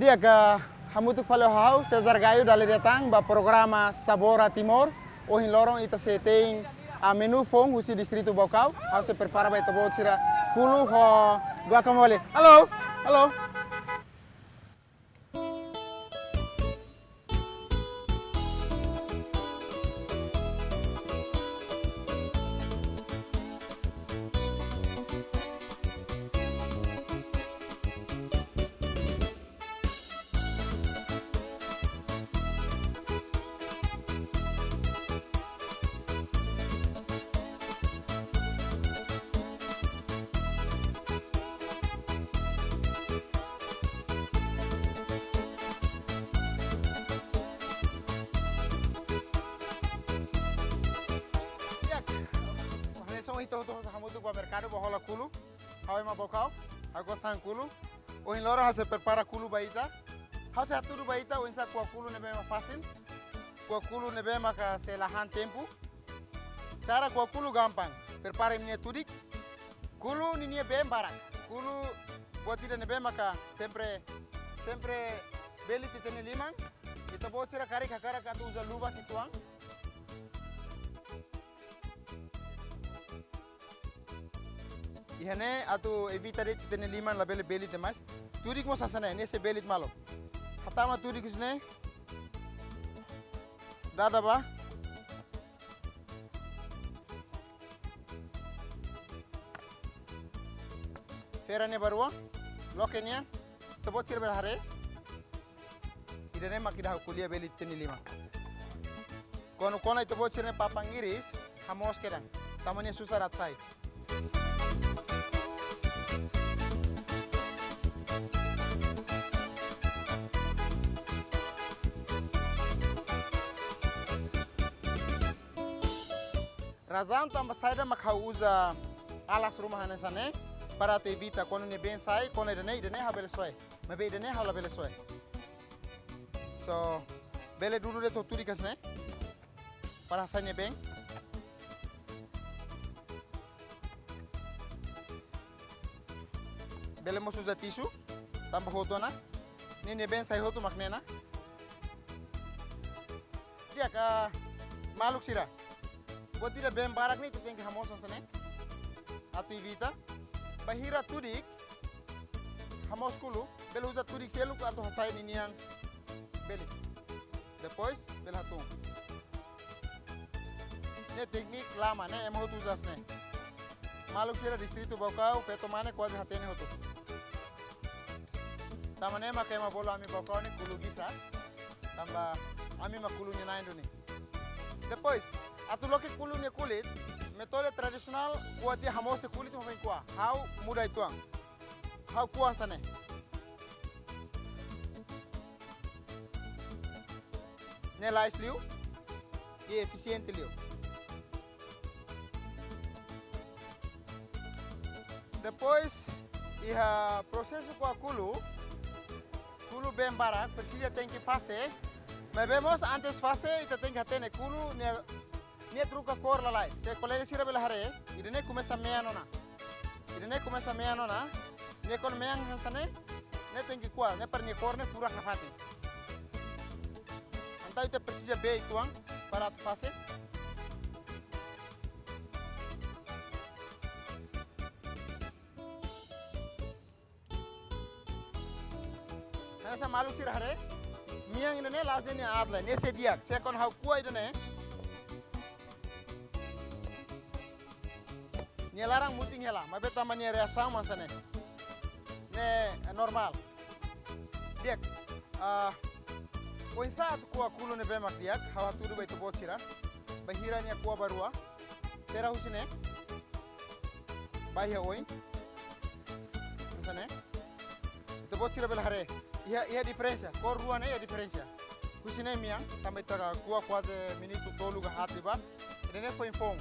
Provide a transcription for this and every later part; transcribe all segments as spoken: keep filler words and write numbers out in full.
Di'ak, hamutuk fali ho ha'u, Cesar Gayo, dala ida tan ba programa Sabora Timor. Ohin loron ita sei tein, ah, menu foun husi distritu Baucau. Ha'u sei prepara ba ita-boot sira kulu ho guacamole. Halo, halo. Di'ak. Hanesan ohin ita hotu hamutuk ba merkadu ba hola kulu. Ha'u ema Baucau, ha'u ko'alia kulu. Ohin loron ha'u sei prepara kulu ba ita. Ha'u sei hatudu ba ita oinsá ko'a kulu ne'ebé mak fasil. Ko'a kulu ne'ebé maka sei la han tempu. Cara ko'a kulu gampang. Prepara imi-nia tudik. Kulu ninia been barak. Kulu buat ida ne'ebé maka sempre, sempre belit ita-nia liman. Ita-boot sira karik hakarak atu uza luvas uitoan. Iha ne'e atu evita de'it ita-nia liman labele belit demais. Tudik mós hanesan ne'e, ne'e sei belit malu. Hatama tudik husi ne'e. Dada ba. Fera ne'e ba rua. Loke nia. Ita-boot sira bele haree. Ida-ne'e mak ida ha'u ko'alia belit ita-nia liman. Kuandu kona ita-boot sira-nia papan iris, hamoos kedan. Tanba nia susar atu sai. Razaun tanba saida mak ha'u uza alas ruma hanesan ne'e, para atu evita kuandu nia been sai, kona ida-ne'e, ida-ne'e ha'u bele soe. Maibé ida-ne'e ha'u labele soe. So, bele dudu de'it tudik hanesan ne'e. Para hasai nia been. Bele mós uza tisu, tanba hotu ona. Ne'e nia been sai hotu mak ne'e ona. Di'ak, maluk sira. Buat ida been barak ne'e ita tenke hamoos hanesan ne'e. Atu evita. Bainhira tudik, hamoos kulu, bele uza tudik seluk atu hasai ninian belit. Depois, bele hatún. Ne'e teknik lama, ne'e ema hotu uza hanesan ne'e. Maluk sira distritu Baucau, feto mane kuaze hatene hotu. Tanba ne'e mak ema bolu ami Baucau ne'e kulu guisa. Tanba ami mak kulu nia na'in duni. Depois, atu loke kulu nia kulit, métodu tradisionál, ko'a tiha hamoos kulit mak foin ko'a. Ha'u muda uitoan. Ha'u ko'a hanesan ne'e. Ne'e lais liu, i efisiente liu. Depois, iha prosesu ko'a kulu, kulu been barak, presiza tenke fase, maibé mós antes fase, ita tenke hatene kulu, nia, nia troka kór lalais. Se kolega sira bele haree, ida-ne'e komesa mean ona. Ida-ne'e komesa mean ona, nia kuandu mean hanesan ne'e, ne'e tenke ko'a, ne'e para nia kór ne'e furak nafatin. Entaun ita presiza bee uitoan para atu fase. Hanesan maluk sira haree, mean ida-ne'e la'ós de'it nia aat lai, ne'e sei di'ak, se kuandu ha'u ko'a ida-ne'e. Nia laran mutin hela, maibé tanba nia reasaun mak hanesan ne'e. Ne'e normál. Di'ak, ah, oinsá atu ko'a kulu ne'ebé mak di'ak, ha'u hatudu ba ita-boot sira. Bainhira nia ko'a ba rua. Tera husi ne'e. Ba iha oin. Hanesan ne'e. Ita-boot sira bele haree. Iha, iha diferensa. Kór rua ne'e iha diferensa. Husi ne'e mean, tanba ita ko'a kuaze minutu tolu ka haat liubá. Ida-ne'e foin foun.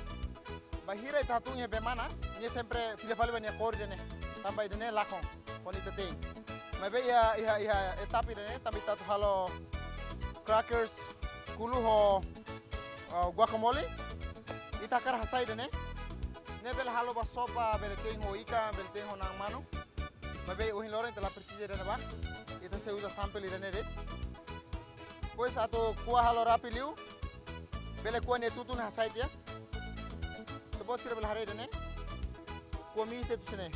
Bainhira ita hatún iha bee manas, nia sempre fila fali ba nia kór ida-ne'e. Tanba ida-ne'e lakon, kuandu ita te'in. Maibé iha, iha, iha etapa ida-ne'e, tanba ita atu halo crackers, kulu ho, ah, guacamole. Ita hakarak hasai ida-ne'e. Ne'e bele halo ba sopa, bele te'in ho ikan, bele te'in ho na'an manuk. Maibé ohin loron ita la presiza ida-ne'ebá. Ita Sei uza sample ida-ne'e de'it. Depois atu ko'a halo rapi liu, bele ko'a nia tutun hasai tiha. Ita-boot sira bele haree ida-ne'e. Ko'a miis husi ne'e.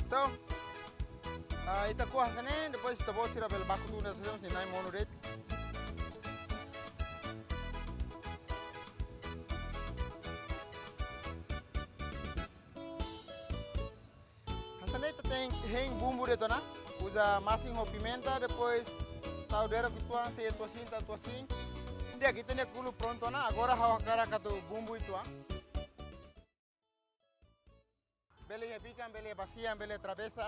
So, ah, ita ko'a hanesan ne'e, depois ita-boot sira bele baku tun hanesan ne'e, nia na'in monu de'it. Hanesan ne'e ita tenke hein bumbu de'it ona. Uza masin ho pimenta, depois tau dera uitoan, sei atu asin, tau atu asin. Di'ak, ita-nia kulu prontu ona, agora ha'u hakarak atu bumbu uitoan. Bele iha bikan, bele iha basian, bele iha travesa.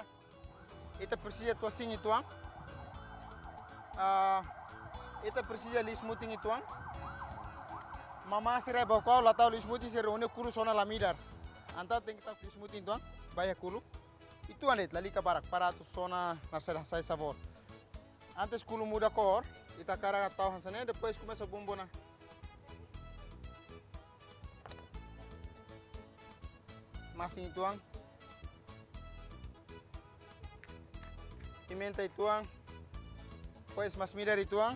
Ita presiza atu asin uitoan. Ah, ita presiza liis-mutin uitoan. Mamá sira iha Baucau la tau liis-mutin, sira-nia kulu sona la midar. Entaun tenke tau liis-mutin uitoan, ba iha kulu. Uitoan de'it, lalika barak, para atu sona naran saida, sai sabór. Antes kulu muda kór, ita hakarak tau hanesan ne'e, depois komesa bumbu ona. Masin uitoan. Pimenta uitoan. Depois masin-midar uitoan.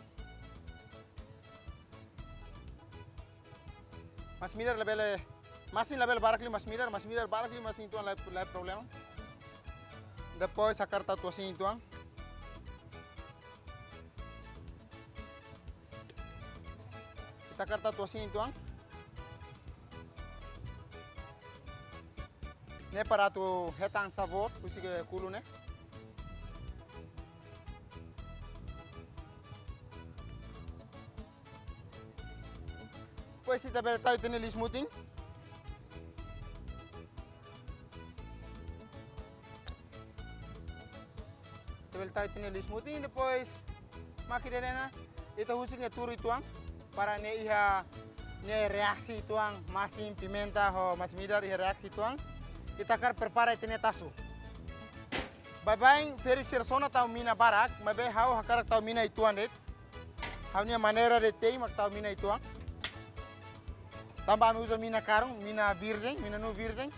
Masin-midar labele, masin labele barak liu masin-midar, masin-midar barak liu masin uitoan la, la problema. Depois hakarak tau atu asin uitoan. Ita hakarak tau atu asin uitoan. Ne'e para atu hetan sabór husi kulu ne'e. Depois ita bele tau ita-nia liis-mutin. Ita bele tau ita-nia liis-mutin, depois mak ida-ne'e ona, ita husik nia tuur uitoan, para nia iha nia reaksi uitoan, masin, pimenta ho masin-midar iha reaksi uitoan. Ita hakarak prepara ita-nia taxu. Baibain ferik sira sona tau mina barak, maibé ha'u hakarak tau mina uitoan de'it. Ha'u-nia maneira de'it mak tau mina uitoan. Tanba ami uza mina karun, mina virjen, mina nuu virjen.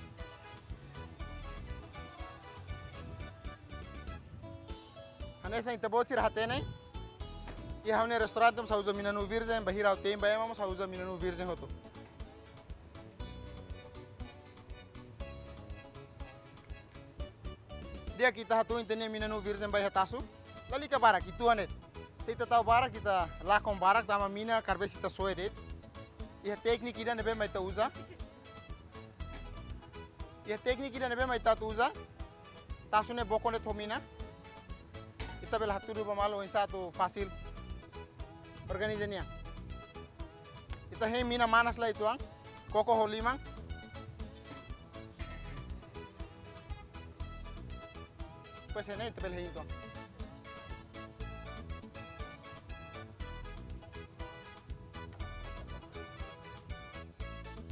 Hanesan ita-boot sira hatene. Iha ha'u-nia restaurante mós ha'u uza mina nuu virjen, bainhira ha'u te'in ba ema mós ha'u uza mina nuu virjen hotu. Di'ak, ita hatún ita-nia mina nuu virjen ba iha taxu. Lalika barak, uitoan de'it. Se ita tau barak, ita lakon barak, tanba mina karbes ita soe de'it. Iha tékniku ida ne'ebé mak ita uza. Iha tékniku ida ne'ebé mak ita atu uza. Taxu ne'e bokon de'it ho mina. Ita bele hatudu ba malu oinsá atu fasil organiza nia. Ita hein mina manas lai uitoan, koko ho liman. Depois ne'e ita bele hein uitoan.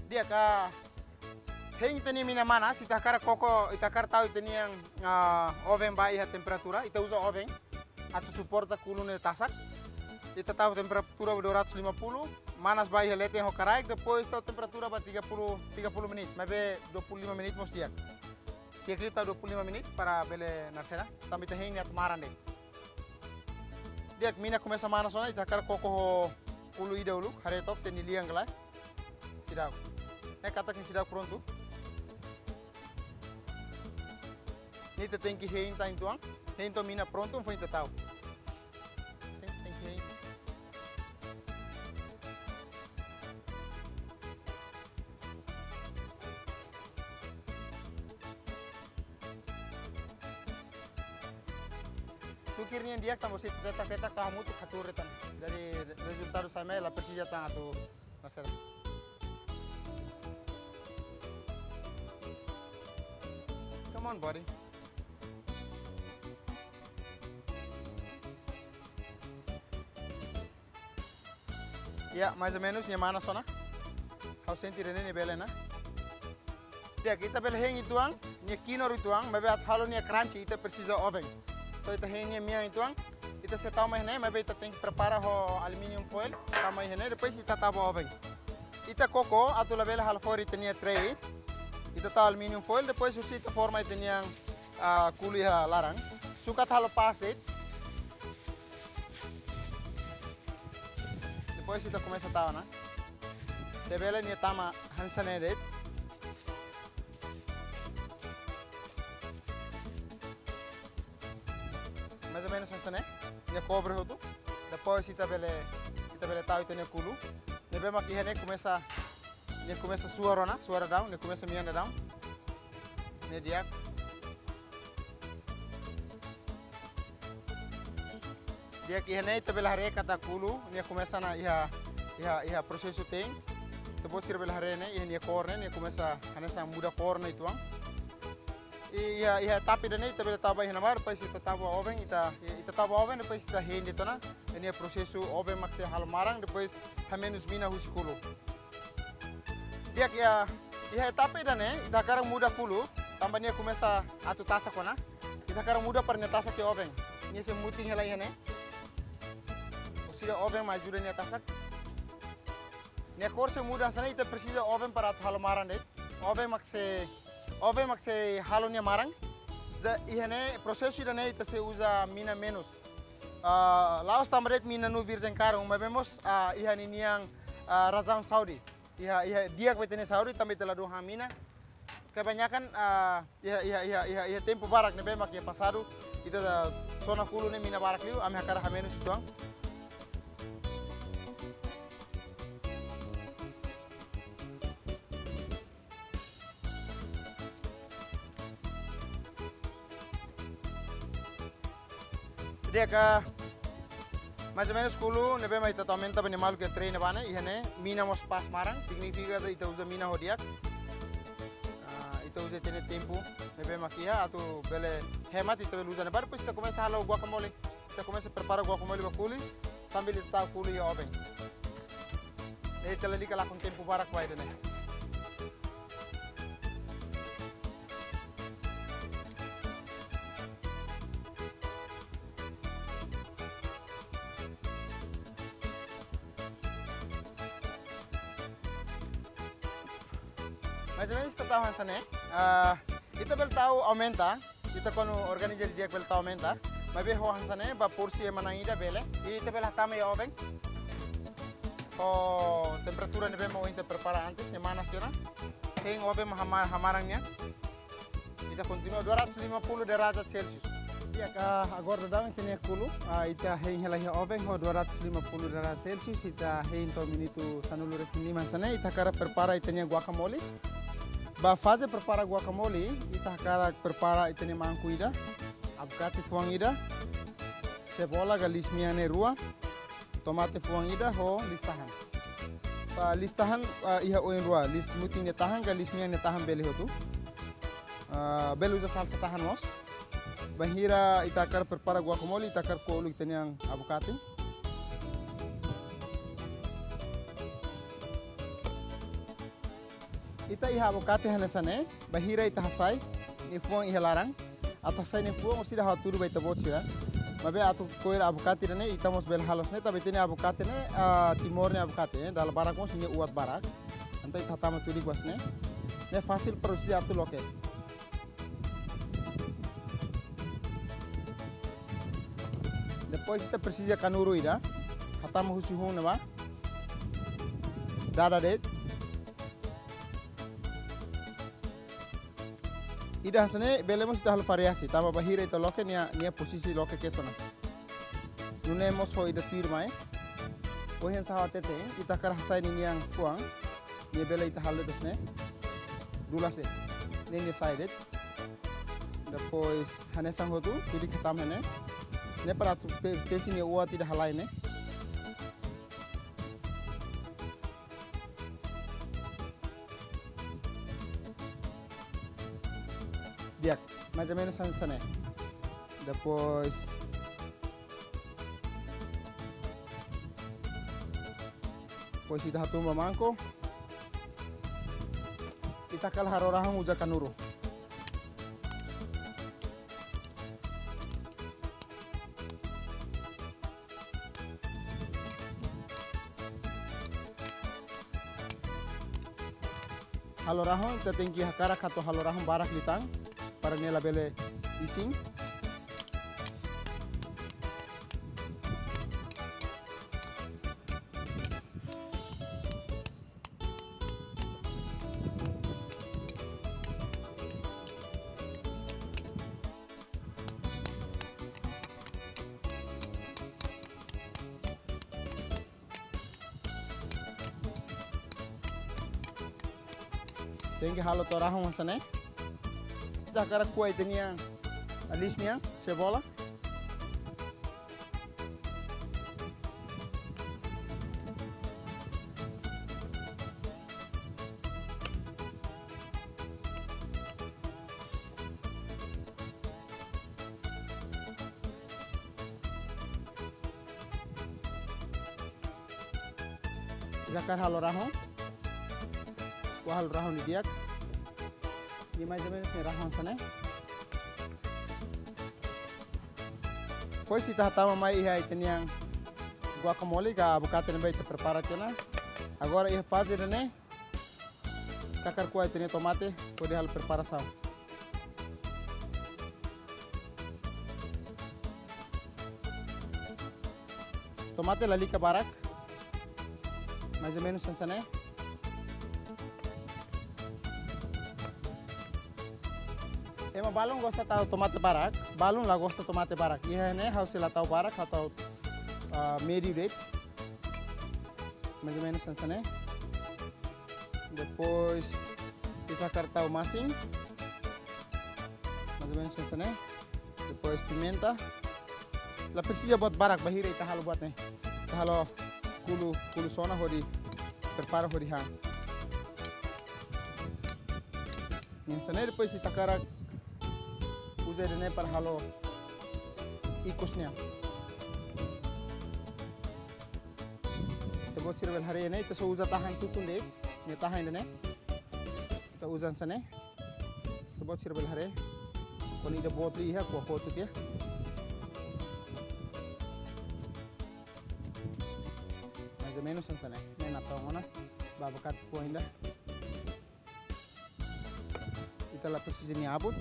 Di'ak, hein ita-nia mina manas, ita hakarak koko, ita hakarak tau ita-nia, ah, oven ba iha temperatura, ita uza oven atu suporta kulu ne'e tasak. Ita tau temperatura ba dua ratus lima puluh, manas ba iha leten ho karaik, depois tau temperatura ba tiga puluh, tiga puluh menit, maibé dua puluh lima menit mós di'ak. Di'ak liu tau dua puluh lima menit para bele naran saida, tanba ita hein nia atu maran de'it. Di'ak, mina komesa manas ona, ita hakarak koko ho kulu ida uluk, haree took se nia lian ka lae. Seidauk. Ne'e katak nia seidauk prontu. Ne'e ita tenke hein tan uitoan, hein to'o mina prontu, foin ita tau. Sin, ita tenke hein. Tuir nian di'ak, tanba se ita tetak-tetak tau hamutuk hatuur de'it ona. Jadi rezultadu sai mai la presiza tan atu naran saida. Come on, buddy. Ya, mais ou menos, nia manas ona. Ha'u sente ida-ne'e nia bele ona. Di'ak, ita bele hein uitoan, nia kinur uitoan, maibé atu halo nia crunchy, ita presiza oven. So, ita hein nia mean uitoan, ita sei tau mai iha ne'e, maibé ita tenke prepara ho aluminium foil, tau mai iha ne'e, depois ita tau ba oven. Ita koko, atu labele halo fo'er ita-nia tray, ita tau aluminium foil, depois husi ita forma ita-nia, ah, kulu iha laran. Se ita halo pas de'it, depois ita komesa tau ona. Se bele nia tama hanesan ne'e de'it. Mais ou menos hanesan ne'e. Nia kobre hotu. Depois ita bele, ita bele tau ita-nia kulu. Ne'ebé mak iha ne'e komesa, nia komesa suar ona, suar daudaun, nia komesa mean daudaun. Ne'e di'ak. Di'ak, iha ne'e ita bele haree katak kulu, nia komesa ona iha, iha, iha prosesu te'in. Ita-boot sira bele haree ne'e, iha nia kór ne'e, nia komesa hanesan muda kór ona uitoan. I iha, iha etapa ida-ne'e ita bele tau ba iha ne'ebá, depois ita tau ba oven, ita, ita tau ba oven, depois ita hein de'it ona. Iha nia prosesu oven mak sei halo maran, depois hamenus mina husi kulu. Di'ak, iha, iha etapa ida-ne'e, ita hakarak muda kulu, tanba nia komesa atu tasak ona. Ita hakarak muda para nia tasak iha oven. Nia sei mutin hela iha ne'e. Husi oven mak ajuda nia tasak. Nia kór sei muda hanesan ne'e, ita presiza oven para atu halo maran de'it. Oven mak sei, oven mak sei halo nia maran. Ja iha ne'e, prosesu ida-ne'e ita sei uza mina menus. Ah, la'ós tanba de'it mina nuu virjen karun, maibé mós, ah, iha ninian, ah, razaun saúde. Iha, iha di'ak ba ita-nia saúde, tanba ita ladún han mina. Kebanyakan, ah, iha, iha, iha, iha, iha tempu barak ne'ebé mak iha pasadu, ita sona kulu ne'e mina barak liu, ami hakarak hamenus uitoan. Di'ak, mais ou menos kulu ne'ebé mak ita tau aumenta ba nia maluk iha tray ne'ebá ne'e, iha ne'e mina mós pas maran, signifika ita uza mina ho di'ak. Ah, ita uza ita-nia tempu ne'ebé mak iha atu bele hemat, ita bele uza ne'ebá, depois ita komesa halo guacamole. Ita komesa prepara guacamole ba kuli, sambil ita tau kulu iha oven. Ita lalika lakon tempu barak ba ida-ne'e. Mais ou menos ita tau hanesan ne'e. Ah, ita bele tau aumenta. Ita kuandu organiza didi'ak bele tau aumenta. Maibé ho hanesan ne'e, ba porsi ema na'in ida bele. Ita bele hatama iha oven. Ho temperatura ne'ebé mak ita prepara antes, ne'e manas tiha ona. Hein oven mak hama-, hamaran nian. Ita kontinua dua ratus lima puluh derajat Celsius. Di'ak, agora daudaun ita-nia kulu, ah, ita hein hela iha oven ho dua ratus lima puluh derajat Celsius, ita hein to'o minutu sanulu-resin-lima hanesan ne'e, ita hakarak prepara ita-nia guacamole. Ba faze prepara guacamole, ita hakarak prepara ita-nia mangku ida, abakate fuan ida, sebola ka liis-mean ne'e rua, tomate fuan ida ho liis-tahan. Ba liis-tahan, ah, iha oin rua, liis mutin nia tahan ka liis-mean nia tahan bele hotu. Ah, bele uza salsa tahan mós. Bainhira ita hakarak prepara guacamole, ita hakarak ko'alia ita-nia abakate. Ita iha abakate hanesan ne'e, bainhira ita hasai nia fuan iha laran. Atu hasai nia fuan, orsida ha'u hatudu ba ita-boot sira. Maibé atu ko'alia abakate ida-ne'e, ita mós bele halo hanesan ne'e, tanba ita-nia abakate ne'e, ah, Timor nia abakate, eh, dala barak mós nia uat barak. Entaun ita hatama tudik ba hanesan ne'e. Ne'e fasil para orsida atu loke. Depois ita presiza kanuru ida. Hatama husi hun ne'ebá. Dada de'it. Ida hanesan ne'e, bele mós ita halo variasi. Tanba bainhira ita loke nia, nia posisi loke kesu ona. Nune'e mós ho ida tuirmai. Ohin sá ha'u hatete, ita hakarak hasai ninian fuan. Nia bele ita halo hanesan ne'e. Dulas de'it. Ne'e nia sai de'it. Depois, hanesan hotu, tudik hatama ne'e. Ne'e para atu te-, tesi nia uat ida halai ne'e. Di'ak, mais ou menos hanesan ne'e. Depois, depois ita hatun ba mangko. I Ita halo rahun uza kanuru. Halo rahun, ita tenke hakarak atu halo rahun barak liután, para ne'e labele isin. Tenke halo to'o rahun hanesan ne'e. Ita hakarak ko'a ita-nia alis nian, sebola. Ita hakarak halo rahun. Ko'a halo rahun didi'ak. Nia mais ou menus ne'e, rahun hanesan ne'e. Depois ita hatama mai iha ita-nia guacamole ka abakate ne'ebé ita prepara tiha ona. Agora iha faze ida-ne'e, ita hakarak ko'a ita-nia tomate hodi halo preparasaun. Tomate lalika barak, mais ou menus hanesan ne'e. Ema balun gosta tau tomate barak, balun la gosta tomate barak. Iha ne'e ha'u sei la tau barak, ha'u tau, ah, médiu de'it. Mais ou menus hanesan ne'e. Depois ita hakarak tau masin. Mais ou menus hanesan ne'e. Depois pimenta. La presiza buat barak, bainhira ita halo buat ne'e. Ita halo kulu, kulu sona hodi prepara hodi han. Hanesan ne'e, depois ita hakarak uza ida-ne'e para halo ikus nian. Ita-boot sira bele haree ne'e, ita só uza tahan tutun de'it, nia tahan ida-ne'e. Ita uza hanesan ne'e. Ita-boot sira bele haree. Kuandu ida boot liu iha, ko'a hotu tiha. Mais ou menus hanesan ne'e. Ne'e natoon ona. Ba abakate fuan ida. Ita la presiza nia abut.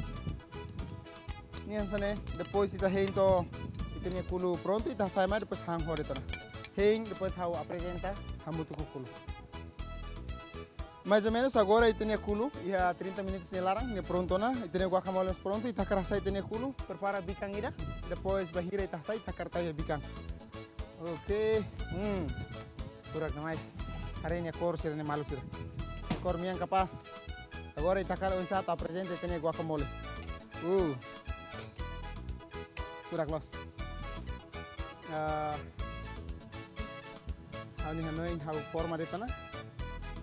Nia hanesan ne'e, depois ita hein to'o ita-nia kulu prontu, ita hasai mai, depois han hodi tiha ona. Hein, depois ha'u aprezenta hamutuk ho kulu. Mais ou menus agora ita-nia kulu, iha trinta minutos nia laran, nia prontu ona, ita-nia guacamole mós prontu, ita hakarak hasai ita-nia kulu, prepara bikan ida, depois bainhira ita hasai, ita hakarak tau iha bikan. Oke, hmm, furak demais. Haree nia kór sira-ne'e, maluk sira. Kór mean kapás. Agora ita hakarak oinsá atu aprezenta ita-nia guacamole. Uh. Furak loos. Ah, ha'u-nia hanoin ha'u forma de'it ona.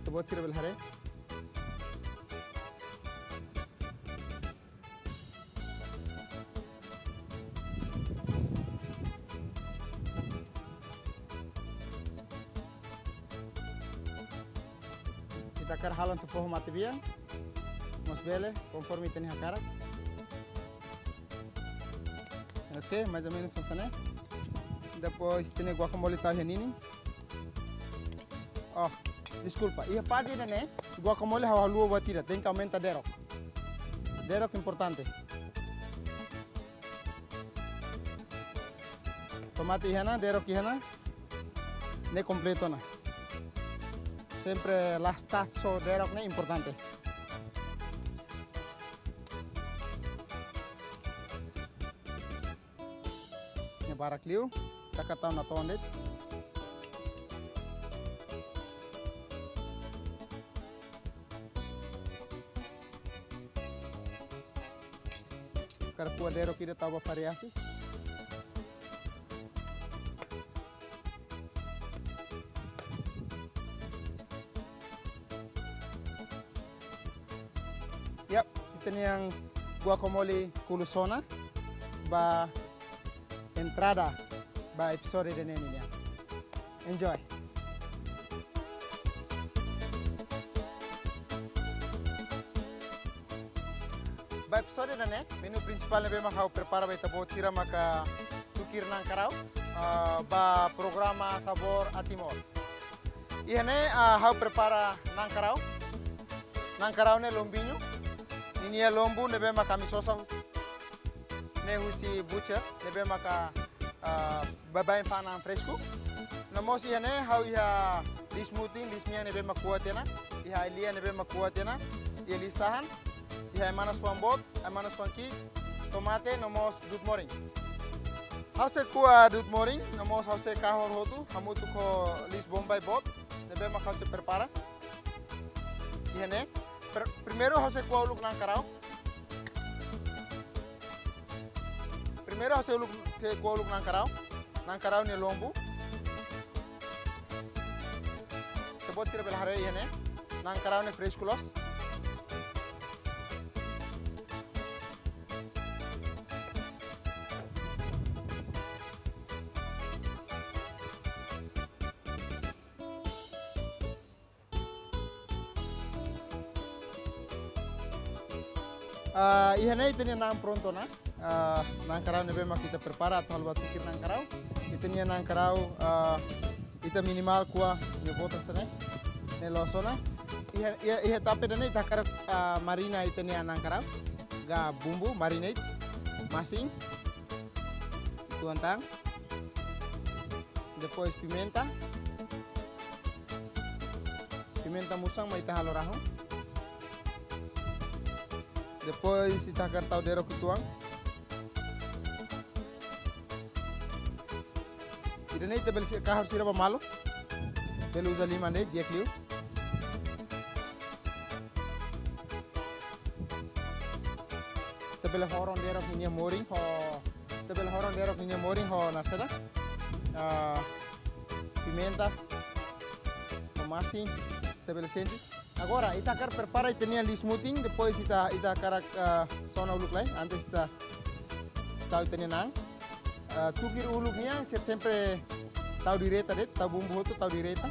Ita-boot sira bele haree. Ita hakarak halo hanesan foho matebian, mós bele, konforme ita-nia hakarak. Oke, mais ou menus hanesan ne'e. Depois ita-nia guacamole tau iha ninin. Oh, deskulpa. Iha faze ida-ne'e, guacamole ha'u haluha buat ida, tenke aumenta derok. Derok importante. Tomate iha ona, derok iha ona. Ne'e kompletu ona. Sempre la stat só derok ne'e importante. Ne'e barak liu, ita hakarak tau natoon de'it. Hakarak ko'a derok ida tau ba variasi. Yap, ita-nia guacamole kulu sona ba entrada ba episode ida-ne'e nian. Enjoy. Só ida-ne'e, menu prinsipál ne'ebé mak ha'u prepara ba ita-boot sira maka tuir na'an karau, ah, ba programa Sabor a Timor. Iha ne'e, ah, ha'u prepara na'an karau. Na'an karau ne'e lombiñu. Ninia lombu ne'ebé maka ami sosa ne'e husi butcher, ne'ebé maka, ah, baibain fa'an na'an fresku. No mós iha ne'e ha'u iha liis mutin, liis mean ne'ebé mak ko'a tiha ona, iha ai-lia ne'ebé mak ko'a tiha ona, iha liis-tahan, iha ai-manas fuan boot, ai-manas fuan ki'ik, tomate, no mós dut-morin. Ha'u sei ko'a dut-morin, no mós ha'u sei kahur hotu, hamutuk ho liis Bombay boot, ne'ebé mak ha'u sei prepara. Iha ne'e, pr-, primeiru ha'u sei ko'a uluk na'an karau. Primeiru ha'u sei uluk, sei ko'a uluk na'an karau. Na'an karau nia lombu. Ita-boot sira bele haree iha ne'e. Na'an karau ne'e fresku loos. Ah, iha ne'e ita-nia na'an prontu ona. Ah, na'an karau ne'ebé mak ita prepara atu halo ba tuir na'an karau. Ita-nia na'an karau, ah, ita minimal ko'a nia boot hanesan ne'e. Ne'e loos ona. Iha, iha, iha etape ida-ne'e ita hakarak, ah, marina ita-nia na'an karau. Ka bumbu, marinate, masin, uitoan tan. Depois pimenta. Pimenta musan mak ita halo rahun. Depois ita hakarak tau derok uitoan. Ida-ne'e ita bele si-, kahur sira ba malu. Bele uza liman de'it, di'ak liu. Ita bele horon derok ninia morin ho, ita bele horon derok ninia morin ho naran saida? Ah, pimenta, ho masin, ita bele sente. Agora, ita hakarak prepara ita-nia liis mutin, depois ita, ita hakarak, ah, sona uluk lai, antes ita tau ita-nia na'an. Ah, tuir uluk nian, sira sempre tau direta de'it, tau bumbu hotu, tau direta.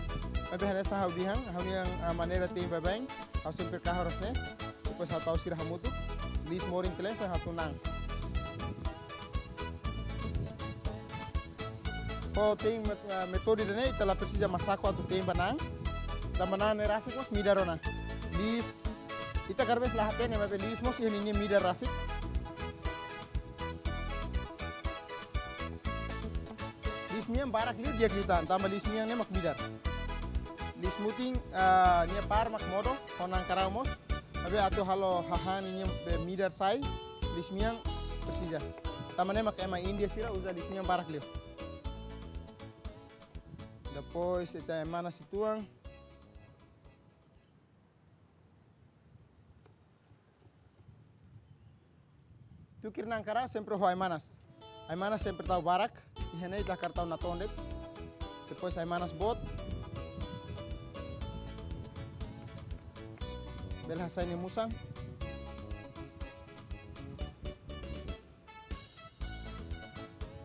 Maibé hanesan ha'u dehan, ha'u-nia, ah, maneira te'in baibain, ha'u sempre kahur hanesan ne'e, depois ha'u tau sira hamutuk, liis morin tiha lai, foin ha'u tun na'an. Ho te'in met-, ah, metode ida-ne'e, ita la presiza masaku atu te'in ba na'an. Tanba na'an ne'e rasik mós midar ona. Liis, ita karvez la hatene, maibé liis mós iha ninia midar rasik. Liis mean barak liu di'ak liután, tanba liis mean ne'e mak midar. Liis mutin, ah, nia par mak modo, ho na'an karau mós. Maibé atu halo hahán ninia, eh, midar sai, liis mean presiza. Tanba ne'e mak ema Índia sira uza liis mean barak liu. Depois ita ai-manas uitoan. Tuir na'an karau sempre ho ai-manas. Ai-manas sempre tau barak. Iha ne'e ita hakarak tau natoon de'it. Depois ai-manas boot. Bele hasai nia musan.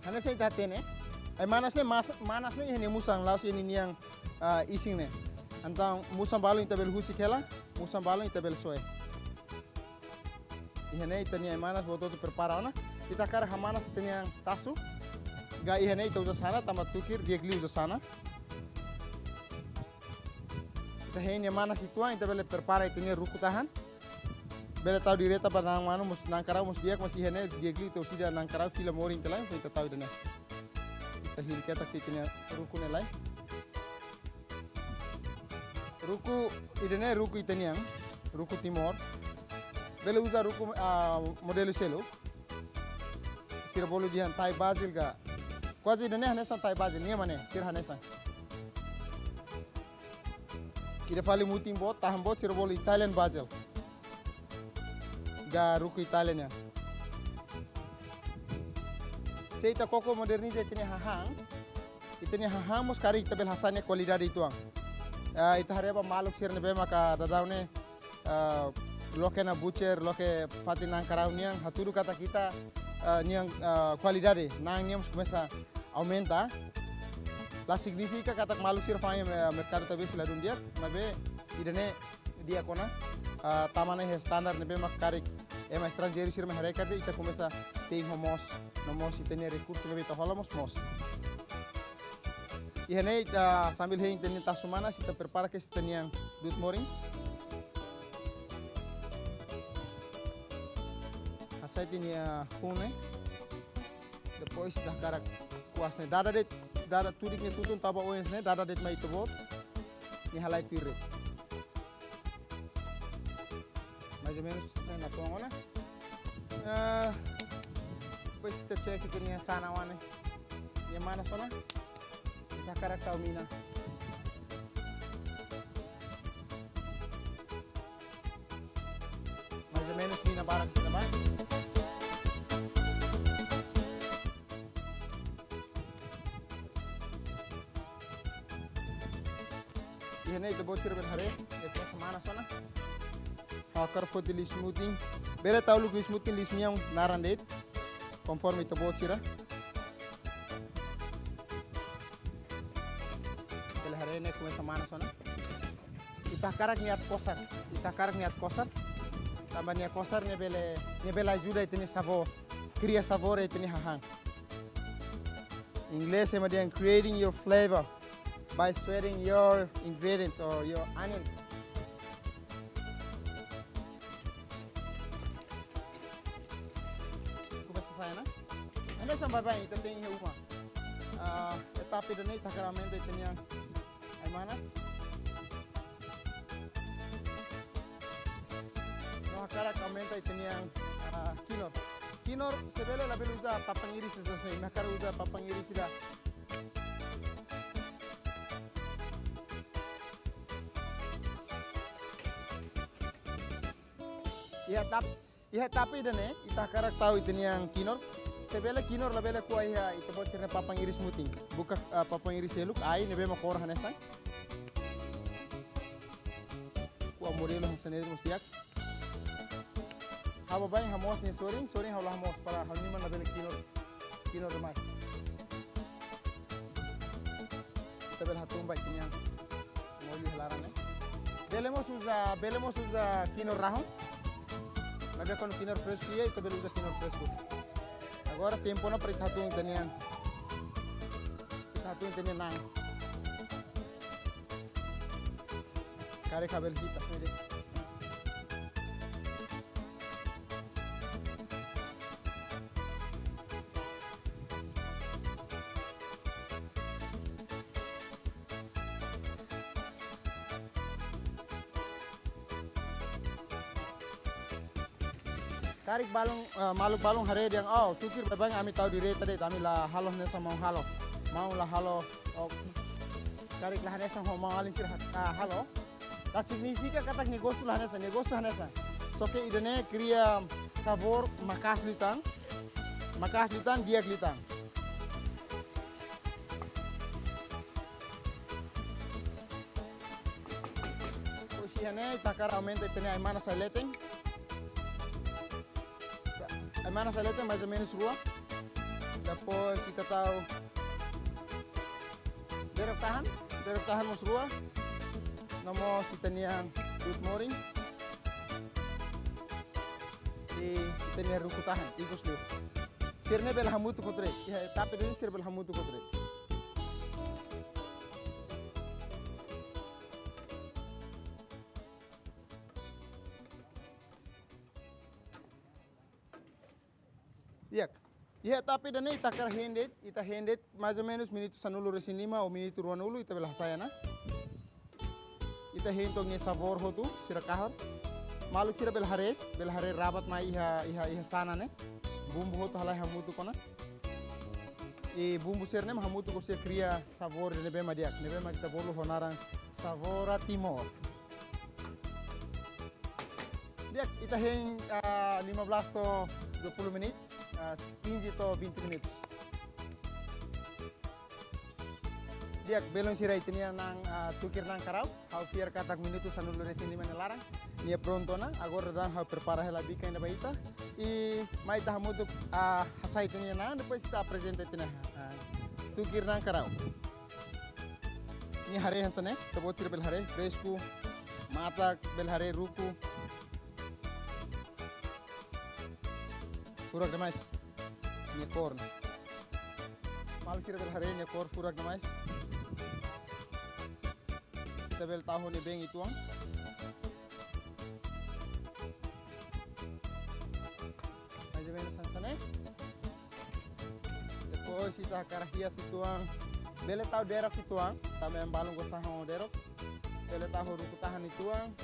Hanesan ita hatene, ai-manas ne'e mas-, manas ne'e iha nia musan, la'ós iha ninia, ah, isin ne'e. Entaun, musan balun ita bele husik hela, musan balun ita bele soe. Iha ne'e ita-nia ai-manas boot hotu prepara ona. Ita hakarak hamanas ita-nia tasu. Ka iha ne'e ita uza sana, tanba tuir di'ak liu uza sana. Ita hein nia manas uitoan, ita bele prepara ita-nia ruku tahan. Bele tau direta ba na'an manu, mós na'an karau mós di'ak, mas iha ne'e di'ak liu ita uza ida na'an karau fila morin tiha lai, ita tau ida-ne'e. Ita hili ketak ita-nia ruku ne'e lai. Ruku ida-ne'e ruku ita-nian, ruku Timor. Bele uza ruku, ah, modelu seluk. Sira bolu dehan Thai basil ka. Kuaze ida-ne'e hanesan Thai basil, nia mak ne'e, sira hanesan. Ida fali mutin boot, tahan boot, sira bolu Italian basil. Ka ruku Italian nian. Se ita koko moderniza ita-nia hahán, ita-nia hahán mós karik ita bele hasa'e nia kualidade uitoan. Ah, ita haree ba maluk sira ne'ebé maka daudaun ne'e, ah, loke ona butcher, loke fatin na'an karau nian, hatudu katak ita, ah, nian, ah, kualidade na'an nian mós komesa aumenta. La signifika katak maluk sira fa'an iha, eh, merkadu tabesi ladún di'ak, maibé ida-ne'e di'ak ona, ah, tama ona iha standar ne'ebé mak karik, Ema estranjeiru sira mai haree katak ita komesa te'in ho moos, no mós ita-nia rekursu ne'ebé ita hola mós moos. Iha ne'e ita sambil hein ita-nia tasu manas, ita prepara kedas ita-nia du'ut morin. Hasai ita-nia hun ne'e. Depois ita hakarak kuas ne'e. Dada de'it, dada tudik nia tutun tau ba oin ne'e, dada de'it mai ita-boot. Nia halai tuir de'it. Mais ou menus ne'e natoon ona. Eh, depois ita cek ita-nia sana wan ne'e. Nia manas ona. Ita hakarak tau mina. Mais ou menus mina barak sira ba. Iha ne'e ita-boot sira bele haree, ita-nia manas ona. Ha'u hakarak foti liis-mutin. Bele tau uluk liis-mutin, liis-mean, naran de'it. Konforme ita-boot sira. Bele haree ne'e komesa manas ona. Ita hakarak nia aat kosar. Ita hakarak nia aat kosar. Tanba nia kosar ne'e bele, ne'e bele ajuda ita-nia sabór. Kria sabór ita-nia hahán. Inglés ema dehan creating your flavor by sweating your ingredients or your onion. Komesa sai ona. Hanesan baibain ita te'in iha uma. Ah, etapa ida-ne'e ita hakarak aumenta ita-nia ai-manas. No hakarak aumenta ita-nia, ah, kinur. Kinur se bele labele uza papan-iris sasán ne'e, imi hakarak uza papan-iris ida. Iha etap, iha etapa ida-ne'e, ita hakarak tau ita-nia kinur. Se bele kinur labele ko'a iha ita-boot sira-nia papan-iris mutin. Buka, ah, papan-iris seluk, ai ne'ebé mak kór hanesan. Ko'a modelu hanesan ne'e mós di'ak. Ha'u baibain hamoos nia sorin, sorin ha'u la hamoos para ha'u-nia liman labele kinur, kinur demais. Ita bele hatún ba ita-nia molho iha laran ne'e. Bele mós uza, bele mós uza kinur rahun. Maibé kuandu kinur fresku iha, ita bele uza kinur fresku. Agora tempu ona para ita hatún ita-nia, ita hatún ita-nia na'an. Karik ha'u bele hita, sede. Karik balun, eh, maluk balun haree dehan, oh, tuir baibain ami tau direta de'it, ami la halo hanesan maun halo. Maun la halo, oh, karik la hanesan ho maun-alin sira ha-, ah, halo. La signifika katak negósiu la hanesan, negósiu hanesan. Só ke ida-ne'e kria sabór maka'as liután, maka'as liután, di'ak liután. Depois iha ne'e, ita hakarak aumenta ita-nia ai-manas sai leten. Ai-manas sai leten, mais ou menus rua. Depois ita tau derok-tahan, derok-tahan mós rua. No mós ita-nia du'ut morin. I ita-nia ruku-tahan, ikus liu. Sira-ne'e bele hamutuk hotu de'it. Iha etapa ida-ne'e sira bele hamutuk hotu de'it. Di'ak. Iha etapa ida-ne'e ita hakarak hein de'it, ita hein de'it mais ou menus minutu sanulu-resin-lima ou minutu ruanulu ita bele hasai ona. Ita hein to'ok nia sabór hotu, sira kahur. Maluk sira bele haree, bele haree rabat mai iha, iha, iha sana ne'e. Bumbu hotu halai hamutuk ona. I bumbu sira-ne'e mak hamutuk ho sira kria sabór ne'ebé mak di'ak, ne'ebé mak ita bolu ho naran Savora Timor. Di'ak, ita hein, ah, lima belas to'o dua puluh menit, ah, quinze to'o vinte minutos. Di'ak, belun sira, ita-nia na'an, ah, tuir na'an karau, ha'u fiar katak minutu sanulu-resin-lima nia laran nia prontu ona, agora daudaun ha'u prepara hela bikan ida ba ita. I mai ita hamutuk, ah, hasai ita-nia na'an, depois ita aprezenta ita-nia, ah, tuir na'an karau. Nia haree hanesan ne'e, ita-boot sira bele haree, fresku, matak, bele haree ruku. Furak demais. Nia kór ne'e. Maluk sira bele haree nia kór furak demais. Ita bele tau ho nia been uitoan. Mais ou menus hanesan ne'e. Depois ita hakarak hias uitoan. Bele tau derok uitoan. Tanba ema balun gosta han ho derok. Bele tau ho ruku-tahan uitoan.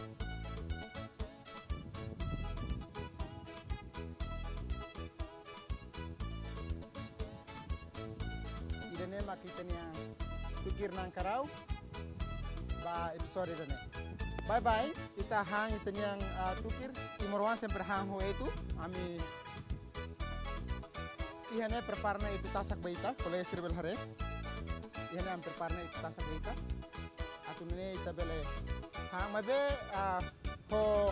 Ida-ne'e mak ita-nia tukir Nangkarau ba episode ida-ne'e. Bye bye, ita han ita-nia, ah, tukir. Timoroan sempre han ho etu. Ami iha ne'e prepara ona etu tasak ba ita, kolega sira bele haree. Iha ne'e ami prepara ona etu tasak ba ita. Atu nune'e ita bele han, maibé, ah, ho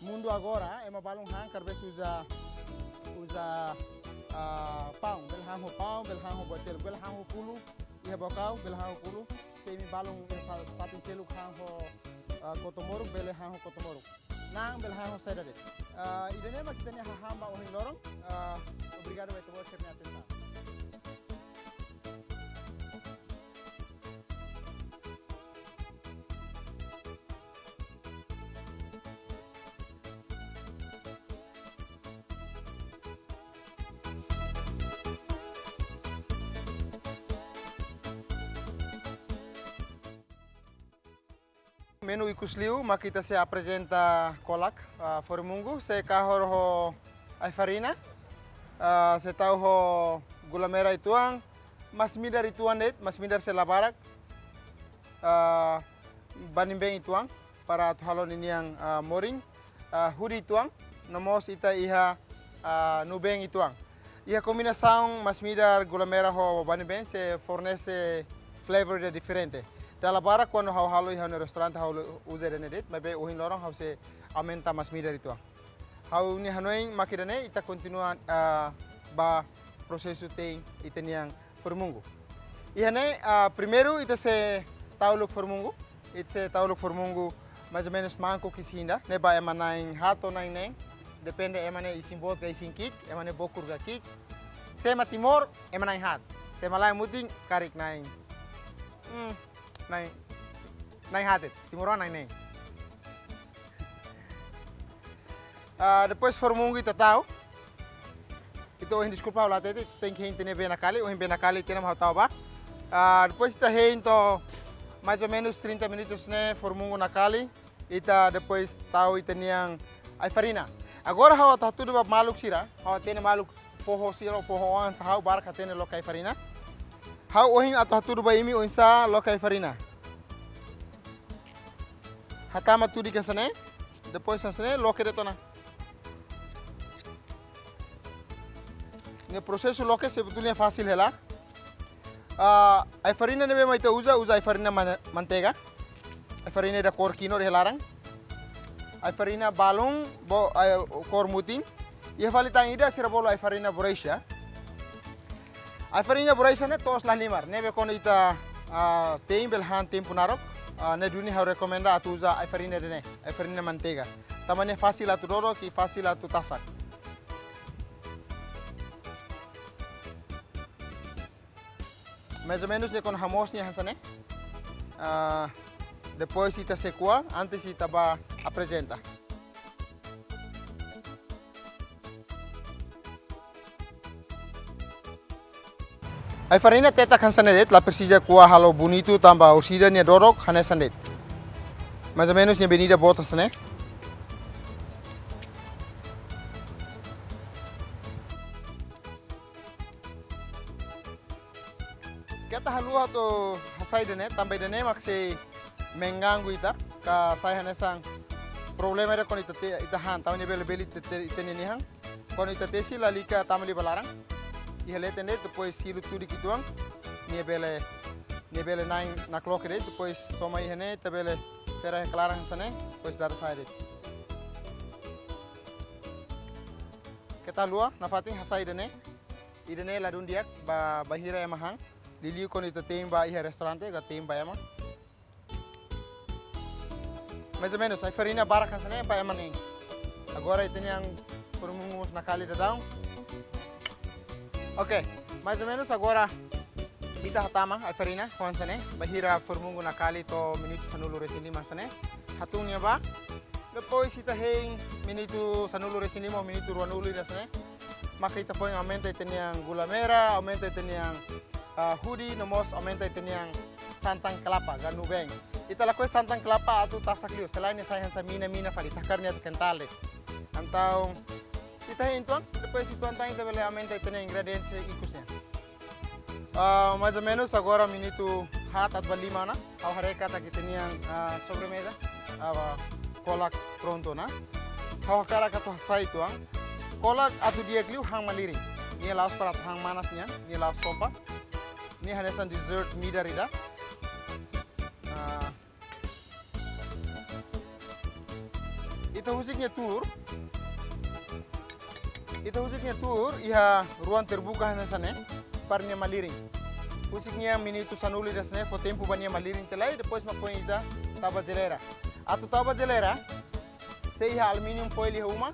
mundu agora, ema balun han, cada vez uza, uza, ah, paun, bele han ho paun, bele han ho buat seluk, bele han ho kulu, iha Baucau, bele han ho kulu, se imi balun, eh, fa-, fatin seluk han ho, ah, koto-moruk, bele han ho koto-moruk. Na'an bele han ho saida de'it. Ah, ida-ne'e mak ita-nia hahán ba ohin loron, ah, obrigadu ba ita-boot sira-nia atensaun. Menu ikus liu mak ita sei aprezenta kolak, ah, forimungu, sei kahor ho ai-farina, ah, sei tau ho gula-merah uitoan, masin-midar uitoan de'it, masin-midar sei la barak, ah, banibeen uitoan, para atu halo ninian, ah, morin, ah, hudi uitoan, no mós ita iha, ah, nuu-been uitoan. Iha kombinasaun masin-midar, gula-merah ho banibeen sei fornese flavor ida diferente. Dala barak kuandu ha'u halo iha ha'u-nia restaurante ha'u uza ida-ne'e de'it, maibé ohin loron ha'u sei aumenta masin-midar uitoan. Ha'u-nia hanoin mak ida-ne'e, ita kontinua, ah, ba prosesu te'in ita-nian forimungu. Iha ne'e, ah, primeiru ita sei tau uluk forimungu, ita sei tau uluk forimungu mais ou menus mangkuk isin ida, ne'e ba ema na'in-haat to'o na'in-neen, depende ema ne'e isin-boot ka isin-ki'ik, ema ne'e bokur ka ki'ik. Se ema Timor, ema na'in-haat. Se ema lain mutin, karik na'in. Hmm, na'in, na'in-haat de'it, Timoroan na'in-neen. Ah, depois forimungu ita tau. Ita ohin, deskulpa, ha'u la hatete, tenke hein ita-nia bee nakali, ohin bee nakali tiha ona mak ha'u tau ba. Ah, depois ita hein to'o mais ou menus trinta minutos ne'e forimungu nakali. Ita depois tau ita-nian ai-farina. Agora ha'u atu hatudu ba maluk sira, ha'u hatene maluk foho sira, foho-oan sira, ha'u barak hatene loke ai-farina. Ha'u ohin atu hatudu ba imi oinsá loke ai-farina. Hatama tudik hanesan ne'e, depois hanesan ne'e, loke de'it ona. Ne'e prosesu loke sebetulnya fasil hela. Ah, ai-farina ne'ebé mak ita uza, uza ai-farina man-, manteiga. Ai-farina ida kór kinur iha laran. Ai-farina balun, bo-, ai, kór mutin. Iha fali tan ida sira bolu ai-farina borracha. Ai-farina borracha ne'e to'os la halimar. Ne'ebé kuandu ita, ah, tein bele han tempu naruk. Ah, ne'e duni ha'u rekomenda atu uza ai-farina ida-ne'e, ai-farina manteiga. Tanba ne'e fasil atu dodok i fasil atu tasak. Mais ou menus ne'e kuandu hamoos nia hanesan ne'e. Ah, depois ita sei ko'a, antes ita ba aprezenta. Ai-farina tetak hanesan ne'e de'it, la presiza ko'a halo bonitu tanba orsida nia dodok hanesan de'it. Mais ou menus nia medida boot hanesan ne'e. Keta haluha atu hasai ida-ne'e, tanba ida-ne'e mak sei mengganggu ita, ka sai hanesan problema ida kuandu ita te-, ita han, tanba nia bele beli te-, te-, ita-nia nia han. Kuandu ita tesi lalika tama liu ba laran. Iha leten de'it, depois silu tudik uitoan, nia bele, nia bele na'in nakloke de'it, depois toma iha ne'e, ita bele fera iha klaran hanesan ne'e, depois dada sa'e de'it. Keta haluha, nafatin hasai ida-ne'e. Ida-ne'e ladún di'ak ba, bainhira ema han. Liuliu kuandu ita tein ba iha restaurante, ka tein ba ema. Mais ou menus, ai-farina barak hanesan ne'e ba ema na'in. Agora ita-nian forimungu mós nakali daudaun. Ok, mais ou menus agora ita hatama ai-farina ho hanesan ne'e, bainhira formungu nakali to'o minutu sanulu-resin-lima hanesan ne'e, hatun nia ba. Depois ita hein minutu sanulu-resin-lima, minutu ruanulu ida hanesan ne'e, maka ita foin aumenta ita-nia gula merah, aumenta ita-nia, ah, hudi, no mós aumenta ita-nia santan kelapa, ganu-been. Ita lakohi santan kelapa atu tasak liu, selae nia sai hanesan mina-mina fali, ita hakarak nia atu kental de'it. Entaun ita hein uitoan, depois uitoan tan ita bele aumenta ita-nia ingredientes ikus nian. Ah, mais ou menus agora minutu haat atu ba lima ona, ha'u haree katak ita-nia, ah, sobremeza, ah, kolak prontu ona. Ha'u hakarak atu hasai uitoan. Kolak atu di'ak liu han malirin. Nia la'ós para atu han manas nian, nia la'ós sopa. Nia hanesan dessert midar ida. Ah, ita husik nia tuur. Ita husik nia tuur iha ruang terbuka hanesan ne'e, para nia malirin. Husik nia minutu sanulu ida hanesan ne'e, fó tempu ba nia malirin tiha lai, depois mak foin ita tau ba jeleira. Atu tau ba jeleira, sei iha aluminium foil iha uma,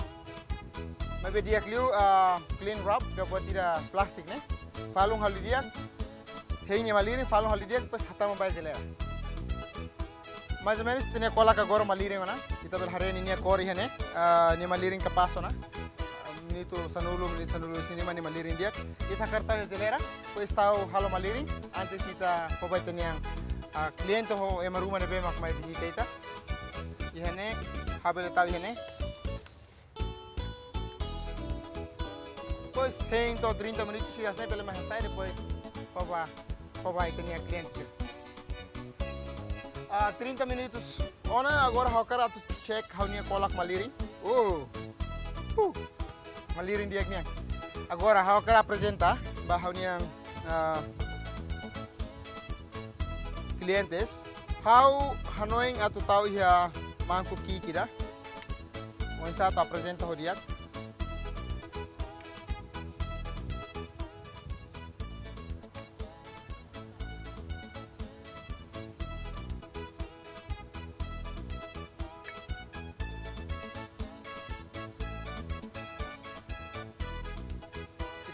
maibé di'ak liu, ah, cling wrap, ka buat ida plástiku ne'e. Falun halo di'ak, hein nia malirin, falun halo di'ak, depois hatama ba jeleira. Mais ou menus ita-nia kolak agora malirin ona. Ita bele haree ninia kór iha ne'e, ah, nia malirin kapás ona. Minutu sanulu, minutu sanulu-resin-lima nia malirin di'ak. Ita hakarak tau iha jeleira, depois tau halo malirin, antes ita fó ba ita-nia, ah, kliente ho ema ruma ne'ebé mak mai vizita ita. Iha ne'e, ha'u bele tau iha ne'e. Depois hein to'o trinta minutus, se hasai bele mai hasai, depois fó ba, fó ba ita-nia kliente sira. Ah, trinta minutus ona, agora ha'u hakarak atu check ha'u-nia kolak malirin. Uh. Uh. Malirin di'ak nian. Agora ha'u hakarak aprezenta ba ha'u-nia, ah, klientes. Ha'u hanoin atu tau iha mangkuk ki'ik ida. Oinsá atu aprezenta ho di'ak.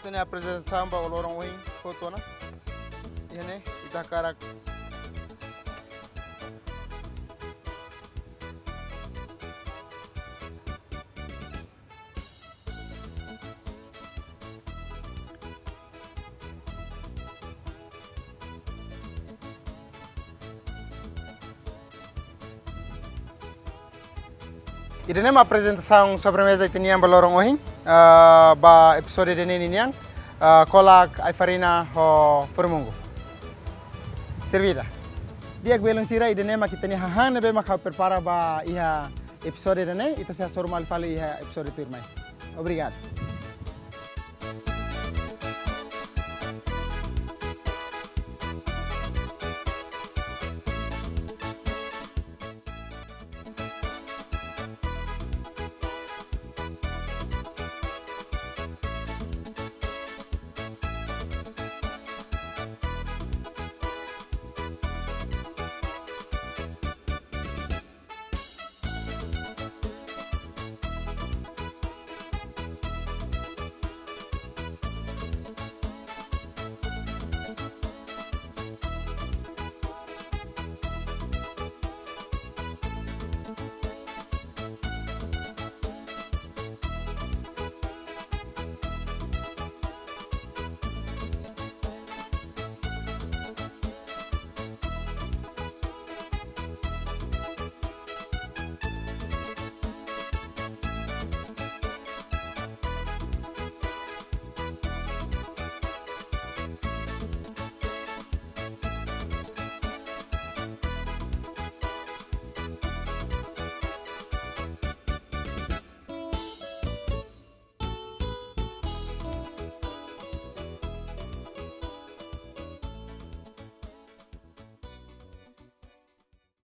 Ita-nia aprezentasaun ba loron ohin hotu ona. Iha ne'e, ita hakarak. Ida-ne'e mak aprezentasaun sobremeza ita-nian ba loron ohin, ah, ba episódiu ida-ne'e ninian, ah, kolak ai-farina ho formungu. Servida. Di'ak belun sira, ida-ne'e mak ita-nia hahán ne'ebé mak ha'u prepara ba iha episódiu ida-ne'e, ita sei hasoru malu fali iha episódiu tuirmai. Obrigadu.